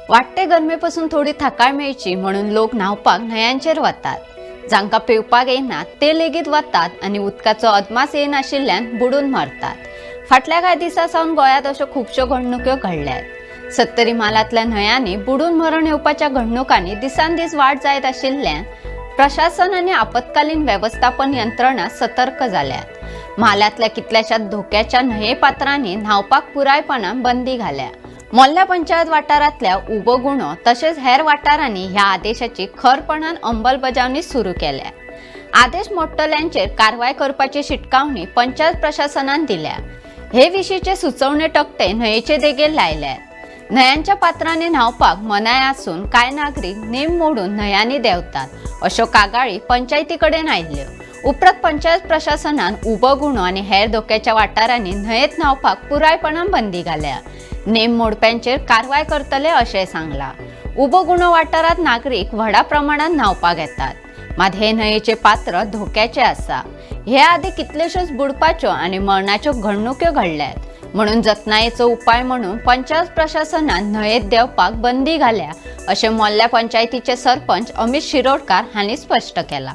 वाडटे गरमे पसून थोडी थाकाय मेळची म्हणून लोक न्हांवपाक न्हंयांचेर वतात. जांकां पेंवपाक येना ते लेगीत वतात आनी उदकाचो अदमास येनाशिल्ल्यान बुडून मरतात. फाटल्या कांय दिसां सावन गोंयांत अश्यो खुबश्यो घडणुक्यो घडल्यात. सत्तरी म्हालांतल्या न्हंयांनी बुडून मरण येवपाच्या घडणुकांनी दिसान दीस वाड जायत आशिल्ल्यान प्रशासन आनी आपत्कालीन वेवस्थापन यंत्रणा सतर्क जाल्यात. म्हालांतल्या कितल्याशाच धोक्याच्या न्हंये पात्रांनी न्हांवपाक पुरायपणान बंदी घाल्या. मोल्ल्या पंचायत वाठारांतल्या उबो गुणो तशेंच हेर वाठारांनी ह्या आदेशाची खरपणान अंमलबजावणी सुरू केल्या. आदेश मोडटल्यांचेर कारवाय करपाची शिटकावणी पंचायत प्रशासनान दिल्या. हे विशींचे सुचोवणे तकटे न्हंयेचे देगेर लायल्यात. न्हंयांच्या पात्रांनी न्हांवपाक मनाय आसून कांय नागरीक नेम मोडून न्हंयांनी देंवतात अश्यो कागाळी पंचायती कडेन आयिल्ल्यो. उपरांत पंचायत प्रशासनान उबो गुणो आनी हेर धोक्याच्या वाठारांनी न्हंयेत न्हांवपाक पुरायपणान बंदी घाल्या. नेम मोडप्यांचेर कारवाय करतले अशें सांगलां. उबो गुणो वाठारांत नागरीक व्हडा प्रमाणात न्हांवपाक येतात, मात हे न्हंयेचे पात्र धोक्याचे आसा. हे आदी कितल्योश्योच बुडपाच्यो आनी मरणाच्यो घडणुक्यो घडल्यात. म्हणून जतनायेचो उपाय म्हणून पंचायत प्रशासनान न्हंयेत देंवपाक बंदी घाल्या अशें मोल्ल्या पंचायतीचे सरपंच अमित शिरोडकार हांणी स्पश्ट केलां.